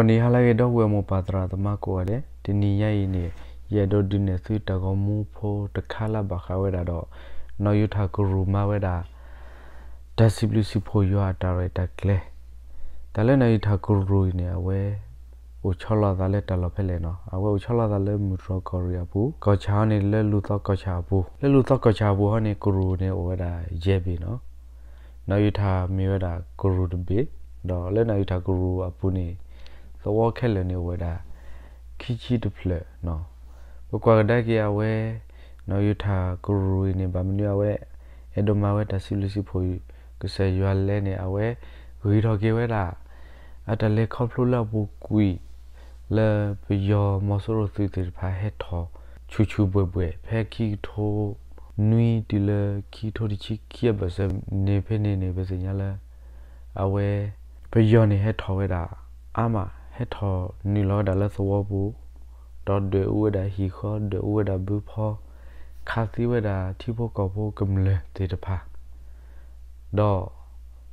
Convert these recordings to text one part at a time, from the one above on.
ဂီၤနံၤဟါလၢအဂ့ၤ ဒီပုၢ်ဝဲၢ်မိၢ်ပၢ်သရၣ်သမါကိးဂၤဒဲး, တနံၤညါအံၤန့ၣ် ယအဲၣ်ဒိးဒုးနဲၣ်သုတၢ်ဂီၤမူဖိတခါလၢအဘၣ်ဃးဝဲဒၣ်ဒီး နီၢ်ယိၤထၣ်ကရူၢ်မၤဝဲဒၣ် တၢ်စံးဘျုးစံးဖှိၣ်ယွၤအတၢ်ရဲၣ်တၢ်ကျဲၤ, တၢ်လၢနီၢ်ယိၤထၣ်ကရူၢ်အံၤန့ၣ် အဝဲ အိၣ်ဆီလီၤအသးလၢတၢ်လီၢ်ဖဲလဲၣ်နီၤ, အဝဲအိၣ်ဆီလီၤအသးလၢမုၢ်တြီၢ်ကီၢ်ရ့ၣ်အပူၤ, ကီၢ်ဆၣ်ဟီန့ၣ်လၢလူၢ်သီကီၢ်ဆၣ်အပူၤ, လၢလူၢ်သီကီၢ်ဆၣ်အပူၤဟီန့ၣ် ကရူၢ်န့ၣ်အိၣ်ဝဲဒၣ်ယဲၢ်ဘ့ၣ်နီၤ, နီၢ်ယိၤထၣ်မ့ၢ်ဝဲဒၣ်ကရူၢ်တဘ့ၣ်, ဒီးလၢနီၢ်ယိၤထၣ်ကရူၢ်အပူၤန့ၣ် သဝီခဲလၢာ်န့ၣ်အိၣ်ဝဲဒၣ် ခံဆံတဖျၢၣ်နီၤ, ပကွၢ်ကဒါက့ၤအဝဲ နီၢ်ယိၤထၣ်ကရူၢ်အံၤန့ၣ် ဘၣ်မနုၤအဝဲ အဲၣ်ဒိးမၤဝဲတၢ်စံးဘျုးစံးဖှိၣ်ကစၢ်ယွၤလဲၣ်န့ၣ် အဝဲ ဂ့ၤထီၣ်က့ၤဝဲဒၣ် အတၢ်လဲၤခီဖျိလၢအပူၤကွံာ် လၢပယီၤမီၤစိရိၤသုးသ့ၣ်တဖၣ်ဟဲထီၣ် ဆူၣ်ဆူၣ်ဘှဲၣ်ဘှဲၣ် ဖဲခံကထိနွံတုၤလၢခံကထိတဆံခံအဘၢၣ်စၢၤန့ၣ် ဖဲန့ၣ်န့ၣ် ပသ့ၣ်ညါလၢ အဝဲ ပယီၤန့ၣ်ဟဲထီၣ်ဝဲဒၣ် အါမး ဟဲထီၣ်နုာ်လီၤဝဲဒၣ်လၢသဝီပူၤ, ဒီးဒွဲၣ်အူဝဲဒၣ်ဟံၣ်ဃီ, ဒွဲၣ်အူဝဲဒၣ်ဘုဖီ, ခးသံဝဲဒၣ်ထံဖိကီၢ်ဖိကမျၢၢ်သ့ၣ်တဖၣ်, ဒီး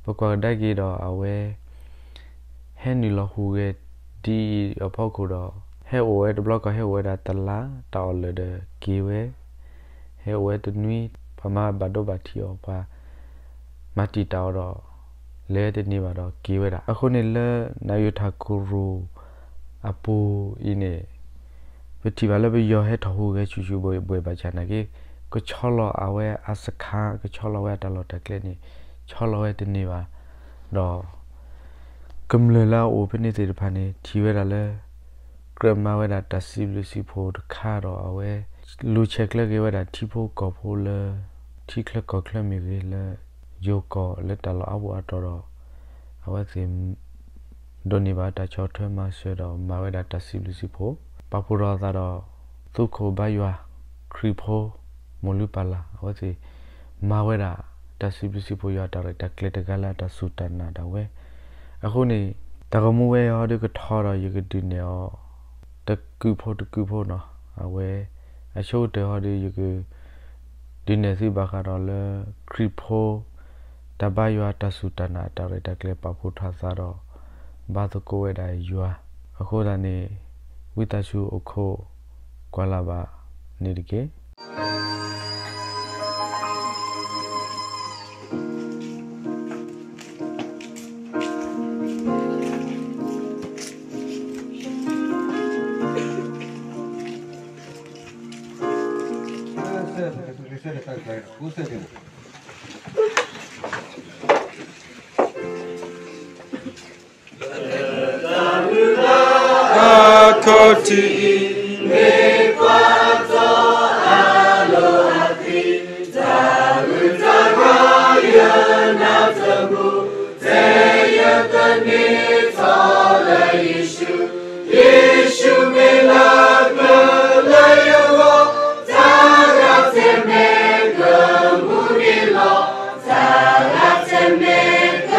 ပကွၢ်ကဒါက့ၤဒီးအဝဲ ဟဲနုာ်လီၤဟူးဂဲၤဒ်အံၤအဖီခိၣ်ဒီး ဟဲအိၣ်ဝဲတဘျီကီး ဟဲအိၣ်ဝဲတၢ်လီၢ်တၢ်ကျဲဒီးက့ၤဝဲ, ဟဲအိၣ်ဝဲတနွံ ပှၤမၤဘၣ်ဒိဘၣ်ထံးအီၤ ပှၤ မၤတံာ်တာ်အီၤဒီး လဲၤတန့ၢ်ဘၣ်ဒီးက့ၤဝဲဒၣ်. အဃိန့ၣ်လၢ နီၢ်ယိၤထၣ်ကရူၢ်အပူၤအံၤန့ၣ် ပထံၣ်ဘၣ်လၢပယီၤဟဲထီၣ်ဟူးဂဲၤဆူၣ်ဆူၣ်ဘှဲၣ်ဘှဲၣ်ဘၣ်ဆၣ်နာ်က့ ကဆီလီၤအဝဲအစခါ ကဆီလီၤဝဲအတၢ်လီၢ်တၢ်ကျဲန့ၣ် ဆီလီၤဝဲတန့ၢ်ဘၣ်ဒီး ကမျၢၢ်လၢအအိၣ်ဖဲန့ၣ်သ့ၣ်တဖၣ်န့ၣ် ထံၣ်ဝဲဒၣ်လၢ ကြၢးမၤဝဲဒၣ်တၢ်စံးဘျုးစံးဖှိၣ်တခါဒီး အဝဲ လူၤဆဲးကျၢက့ၤဝဲဒၣ်ထံဖိကီၢ်ဖိလၢ ထံချၢကီၢ်ချၢမ့ၢ်ဂ့ၤ လၢယိၤကီၢ်လၢတၢ်လီၢ်အါဘိအါတီၤဒီး အဝဲသ့ၣ် ဒိးန့ၢ်ဘၣ်တၢ်ဆီၣ်ထွဲမၤစၢၤဒီး မၤဝဲဒၣ်တၢ်စံးဘျုးစံးဖှိၣ် ပာ်ဖှိၣ်ထီၣ်အသးဒီး သူခိၣ်ဘါယွၤ ခရံာ်ဖိ မိၢ်လုၢ်ပၢ်လၢ် အဝဲသ့ၣ် မၤဝဲဒၣ် တၢ်စံးဘျုးစံးဖှိၣ်ယွၤအတၢ်ရဲၣ်တၢ်ကျဲၤတဂၤလၢအတၢ်စူၢ်တၢ်နာ်ဒၣ်ဝဲ. အဃိန့ၣ် တၢ်ဂီၤမူဝဲအံၤဟီဒုးကထီဒီး ယကဒုးနဲၣ်အီၤ တကုးဖိတကုးဖိနီၤ, အဝဲ အဆိကတၢၢ်ဟီဒုး ယက ဒုးနဲၣ်သုဘၣ်ဃးဒီးလၢ ခရံာ်ဖိ တၢ်ဘါယွၤတၢ်စူၢ်တၢ်နာ်အတၢ်ရဲၣ်တၢ်ကျဲၤပာ်ဖှိၣ်ထီၣ်သးဒီး ဘါသကိးဝဲဒၣ်ယွၤ, အဃိသတးန့ၣ် ဝံသးစူၤအိၣ်ခိး ကွၢ်လၢ်ဘၣ်န့ၣ်တက့ၢ်. အခီၣ်ထံးအံၤ မ့ၢ်ပှၤတီအလိၤအသံး, တၢ်ဂုၤတၢ်ဂၤယနၢ်တမုာ်, ထဲယသန့ၤထီၣ်လၢယ့ၣ်ၡူး, ယ့ၣ်ၡူးမ့ၢ်လၢကျၢၤလၢယဂီၢ်, တၢ်ဂၤထဲမ့ၢ်ကမူန့ၣ်လီၤ, တၢ်ဂၤထဲမ့ၢ်က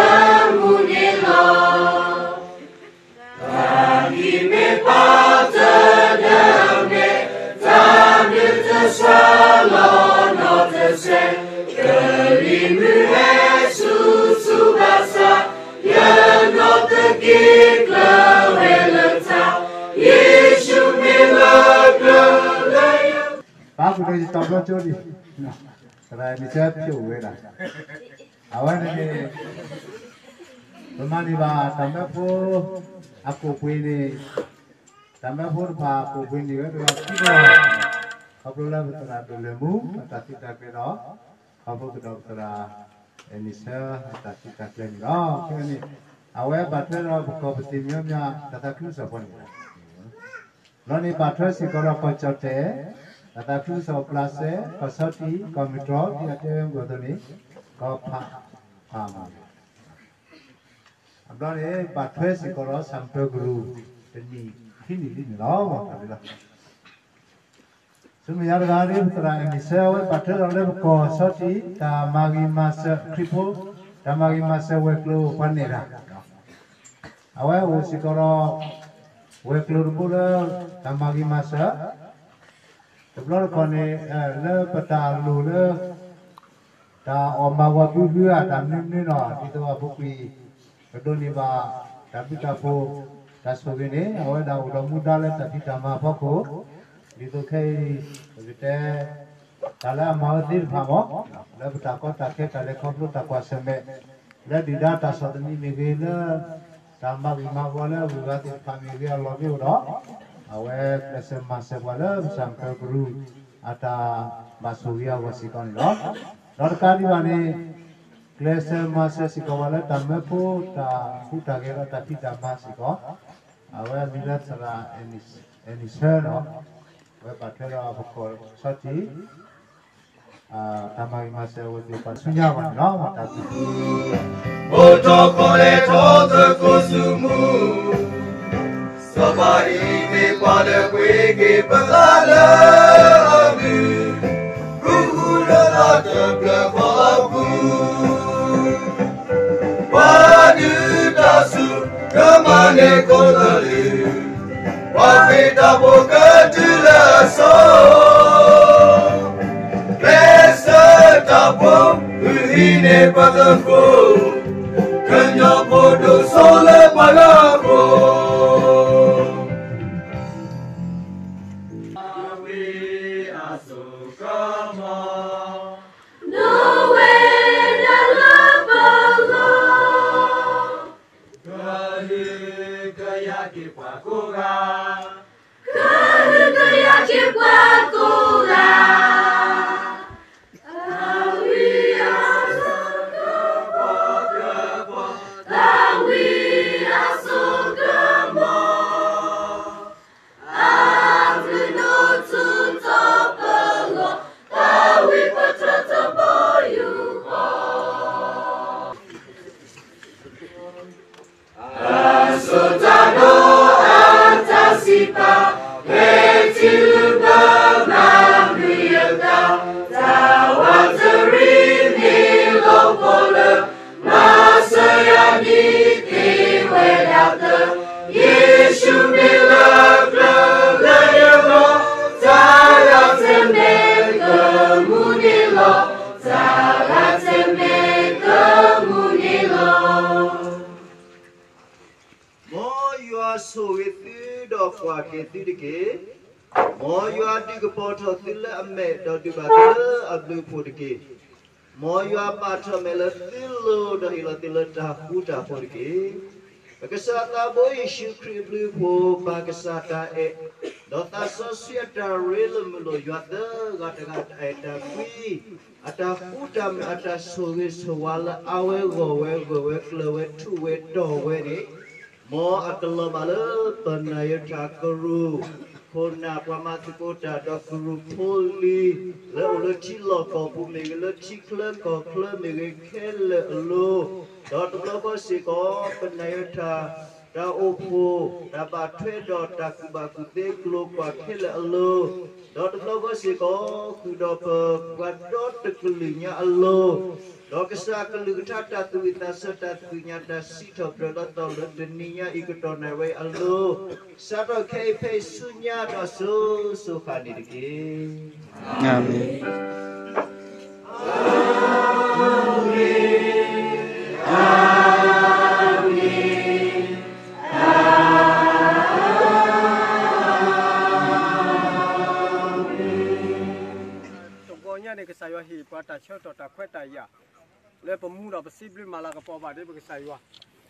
မူန့ၣ်လီၤ. တၢ်အံၤမ့ၢ်ပာ်တၢ်ဒၢမဲာ်, တၢ်ဘျုးတစှၤလီၤနီတစဲး, ကလံၤမုၢ်ဟဲဆူၣ်ဆူၣ်ဘၣ်ဆၣ်, ယနီၢ်သက့ကျၢၤဝဲလၢတၢ်, ယ့ၣ်ၡူးမ့ၢ်လၢကျၢၤလၢယ ပၢ်ပူၤဒီးယတီၤဘျီကၠိဒံး, သရၣ်မံၤဆၢဖျိးဝဲဒၣ်, အဝဲန့ၣ်န့ၣ် ပမၤန့ၢ်ဘၣ်တၢ်မၢဖိအကိာ်ပှ့ၤန့ၣ်, တၢ်မၢဖိတဖၣ်အကိာ်ပှ့ၤန့ၣ်ဝဲတဂၤခံဂၤ, ခီဖျိလၢပသရၣ်ဒိၣ်လဲၢ်မူ အတၢ်သုးတၢ်ကျဲၤဒီး ခီဖျိကဒီးပသရၣ် အဲၣ်မံၤဆၢ အတၢ်သုးတၢ်ကျဲၤန့ၣ်လီၤ. ခဲအံၤန့ၣ် အဝဲဘၣ်ထွဲဒီးပကီၢ်ပသ့ၣ်မညီမညီ တၢ်သးခုကစီၣ်ဖီန့ၣ် ဘျီန့ၣ်ဘၣ်ထွဲစ့ၢ်ကီးဒီးကီၢ်ကၠီၣ်တဲၣ် တၢ်သးခုကစီၣ်ဘျးစဲ ကီၢ်ဆီထံး ကီၢ်မုၢ်တြီၢ် ဒ်အတဲဝဲမုၢ်အသိးန့ၣ် ကီၢ်ဖးဖးမး, အဘျီန့ၣ် ဘၣ်ထွဲစ့ၢ်ကီးဒီးဆၣ်မုၢ်တၢၤကရူၢ် တနံၣ်ခံနံၣ်လံန့ၣ်လီၤ. ဆူမဲာ်ညါတဂၤဒ်ပသရၣ်အဲၣ်မံၤဆၢ အဝဲဘၣ်ထွဲဒီးလၢပကီၢ်ဆီထံး တၢ်မၤဂ့ၤမၤစၢၤခရံာ်ဖိ, တၢ်မၤဂ့ၤမၤစၢၤဝဲၤကျိၤပှၤနဲၣ်တၢ် အဝဲအိၣ်စ့ၢ်ကီးဒီး ဝဲၤကျိၤတဘိလၢ တၢ်မၤဂ့ၤမၤစၢၤ, တဘျီတခီၣ်န့ၣ် လၢပတၢ်လိၣ်လၢ တၢ်အီၣ်မၤဂီၤဘုဘုဧါ တၢ်မနုၤမနုၤနီၤ ဒ်သိးအပူၤကွံာ် ပဒိးန့ၢ်ဘၣ် တၢ်ဘျုးတၢ်ဖှိၣ် တၢ်ဆိၣ်ဂ့ၤန့ၣ် အဝဲဒၣ်အိၣ်ဒီးမူဒါလၢတၢ်ဖံးတၢ်မၤအဖီခိၣ်, ဒ်သိးခဲအံၤ ပကတဲ တၢ်လၢအမၤဝဲသ့ၣ်တဖၣ်မ့ၢ် လၢပတၢ်ကီတၢ်ခဲ တၢ်လဲၤခီဖျိတၢ်ကွၢ်ဆၢၣ်မဲာ် လၢဒုၣ်ဒါတၢ်ဆီၣ်သနံးမ့ၢ်ဂ့ၤ လၢတၢ်မၤဂ့ၤမၤဝါလၢအဂုၤအဂၤသ့ၣ်တဖၣ်မ့ၢ်ဂ့ၤ အလီၢ်မ့ၢ်အိၣ်ဒီး အဝဲကျဲးစၢးမၤစၢၤပှၤလၢပစၢ်ကရူၢ် အတၢ်ဘၣ်ဆိၣ်ဂ့ၤအဂီၢ်စ့ၢ်ကီးန့ၣ်လီၤ. ဒီးတကးဒံးဘၣ်န့ၣ် ကျဲးစၢးမၤစၢၤစ့ၢ်ကီးပှၤလၢတၢ်မၢဖိတၢ်ဟူးတၢ်ဂဲၤဒီးတၢ်ဖံးတၢ်မၤစ့ၢ်ကီး, အဝဲအမံၤလၢသရၣ် အဲၣ်နံၣ်ဆၢဒီး အဝဲဘၣ်ထွဲဒီးပခိၣ်ဆီထံး တၢ်မၤဂ့ၤမၤစၢၤအဝဲသ့ၣ်တဖၣ်ဆူညါဘၣ်န့ၣ်လီၤ. တၢ်ဘျုး အိၣ်ထီၣ်ကီးလဲၤထီၣ်သကိးဆူမူ စီၤပၤအံၤမ့ၢ်ပှၤလၢပှ့ၤက့ၤပသးလၢ အမုၢ် ဃူဃူလၢသးတဖျၢၣ်ဃီအပူၤ ပှၤဒုးတၢ်ဆူၣ်ကမၤန့ၢ်ကိးကလုာ်, ပှၤဃ့တၢ်ဖိကတုၤလၢအစီၤ, ကျဲးစၢးတၢ်ဖိ ဃုဟံးန့ၢ်ပှၤသကိး, ကညီဖိဒိၣ်စိလၢပှၤဂၤအဃိ အဝံအစိကမီၤ ဒိဝဲဒၣ်လၢပဂီၢ်, ကဟုကယာ်က့ၤပှၤကိးဂၤ, ကဟုကယာ်က့ၤပှၤကိးဂၤ, အဝံအစိကမီၤ, အဝံအစိကမီၤ အဘျုးဒိၣ်ထူးထီၣ်ပဂီၢ်, တၢ်ဝံပထၢထီၣ်ပယူၢ်ဃီ, အစိတၢ်ဒီးအတၢ်စံးပာ်, ဖဲထံလုၢ်ဘၢမၤမုာ်ယသး, တၢ်ဝးတရံးမ့ၢ်လီၤပှီၢ်လၢ မၤစၢၤယၤဒ်သ့ဝဲဒၣ်သၢ, ယ့ၣ်ၡူးမ့ၢ်လၢကျၢၢ်လၢယဂီၢ်, တၢ်ဂၤတမ့ၢ်ကမူန့ၣ်လီၤ, တၢ်ဂၤတမ့ၢ်ကမူန့ၣ်လီၤ. မ်ယွၤဆိၣ်ဂ့ၤသုဒီးကွၢ်က့ၤသုတက့ၢ်. မ်ယွၤဒုးကပီၤထီၣ်သုလၢအမဲာ် ဒီးဒုးဘၣ်သုလၢအဘျုးအဖှိၣ်တက့ၢ်. မ်ယွၤပာ်ထီၣ်မဲာ်လၢသုလိၤ ဒီးဟ့ၣ်လီၤသုလၢတၢ်ဃူတၢ်ဖိးတက့ၢ်. ပကစၢ်သးဘိယ့ၣ်ၡူးခရံာ်အဘျုးအဖှိၣ်, ပၢ်ကစၢ်တၢ်အဲၣ်, ဒီးသးစီဆှံအတၢ်ရ့လိာ်မုာ်လိာ်ယွၤသၢဂၤတဂၤတအဲၣ်တၢ်ကွံ, အတၢ်ဃူတၢ်မုာ် အတၢ်ဆိၣ်ဂ့ၤဆိၣ်ဝါလၢအဝဲဂီၢ်ဝဲဂၢၢ်ဝဲကျၢၤဝဲထူးဝဲတီၤဝဲန့ၣ်, မ်အကလီၤဘၣ်လၢပနၢ်ယွၤထၢကရူၢ်, ခိၣ်နၢ်ပှၤမၤသကိးတၢ်ဒီးကရူၢ်ဖိလံၤ, လၢအိၣ်လၢထံလီၢ်ကီၢ်ပူၤမ့ၢ်ဂ့ၤ, လၢထံချၢကီၢ်ချၢမ့ၢ်ဂ့ၤခဲလၢာ်အလိၤ, ဒီးတဘျီဃီစ့ၢ်ကီး ပနၢ်ယွၤထၢ တၢ်အိၣ်ဖှိၣ်, တၢ်ဘၣ်ထွဲဒီးတၢ်ကူၣ်ဘၣ်ကူၣ်သ့ကျိၤကွၢ်ခဲလၢာ်အလိၤ, ဒီးတဘျီဃီစ့ၢ်ကီး ဃုာ်ဒီးပပှၤဒီတကလုာ်ညါအလိၤ, ဒီးကစၢ်ကလုၢ်ကထါတၢ်သူၣ်ဝံၣ်သးဆၢ တၢ်သ့ၣ်ညါ တၢ်စံးထီၣ်ပတြၢၤလၢတၢ်လၢတနံၤညါအံၤကတီၢ်နၣ်ရံၣ်အလိၤ, စးထီၣ်ခဲအံၤဖဲအံၤဆူညါဒီးစိၤစိၤဃၣ်ဃၣ်န့ၣ်တက့ၢ်. အၤမ့ၣ်. တဘျီညါန့ၣ် ကစၢ်ယွၤဟ့ၣ်ပှၤတၢ်ဆၢကတီၢ်တၢ်ခွဲးတၢ်ယာ် လၢပမူဒီးပစံးဘျုးမၤလၤကပီၤဘၣ်ဒ်ပကစၢ်ယွၤ.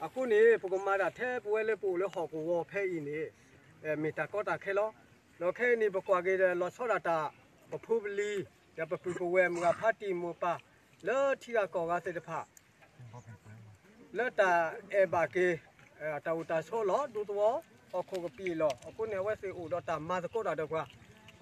အဃိန့ၣ် ပကမၤတၢ်ထဲပဝဲလၢပအိၣ်လၢဟီၣ်ကဝီၤဖဲအံၤန့ၣ် မ့ၢ်တၢ်ကီတၢ်ခဲလီၤ. ဒီးခဲအံၤန့ၣ် ပကွၢ်က့ၤဒီးလီၤဆီဒၣ်တၢ် ပဖိပလံၤ ဒီးပပုၢ်ပဝဲၢ်မုၢ်ဂၤဖးတံၢ်မိၢ်ပၢ် လၢထံဂၤကီၢ်ဂၤသ့ၣ်တဖၣ် လၢတၢ်အဲၣ်ဘၣ်က့ၤ တၢ်အိၣ်တၢ်ဆိးလီၤ ဒူသဝီ ဟီၣ်ခိၣ်ကပံာ်လီၤ. အဃိန့ၣ် အဝဲသ့ၣ်အိၣ်ဒီးတၢ်မၤသကိးတၢ်ဒီးပှၤ.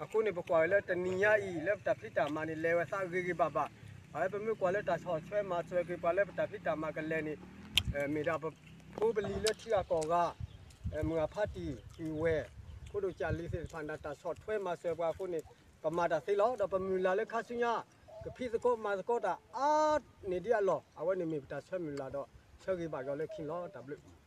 အဃိန့ၣ်ပကွၢ်ဝဲလၢတနံၤညါအံၤ လၢပတၢ်ဖံးတၢ်မၤန့ၣ် လဲၤဝဲသးဂ့ၤဂ့ၤဘၣ်ဘၣ်. အဝဲပမ့ၢ်ကွၢ်လၢတၢ်ဆီၣ်ထွဲမၤစၢၤက့ၤပှၤလၢပတၢ်ဖံးတၢ်မၤကလဲၤန့ၣ် မ့ၢ်ဒၣ်ပဖိပလံၤလၢထံဂၤကီၢ်ဂၤ မုၢ်ဂၤဖးတံၢ် ပုၢ်ဝဲၢ် ဖိဒိၣ်ကၢ်လံၤသ့ၣ်တဖၣ်န့ၣ် တၢ်ဆီၣ်ထွဲမၤစၢၤပှၤအဃိန့ၣ် ပမၤတၢ်သ့လီၤ. ဒီးပမုၢ်လၢ်လၢခါဆူညါ ကဖံးသကိးမၤသကိးတၢ်အါန့ၢ်ဒံးအလီၢ် အဝဲန့ၣ်မ့ၢ်ပတၢ်ဆၢမုၢ်လၢ်ဒီး ဆၢဂ့ၤဘၣ်က့ၤအီၤလၢခံလီၤ. တၢ်ဘျုး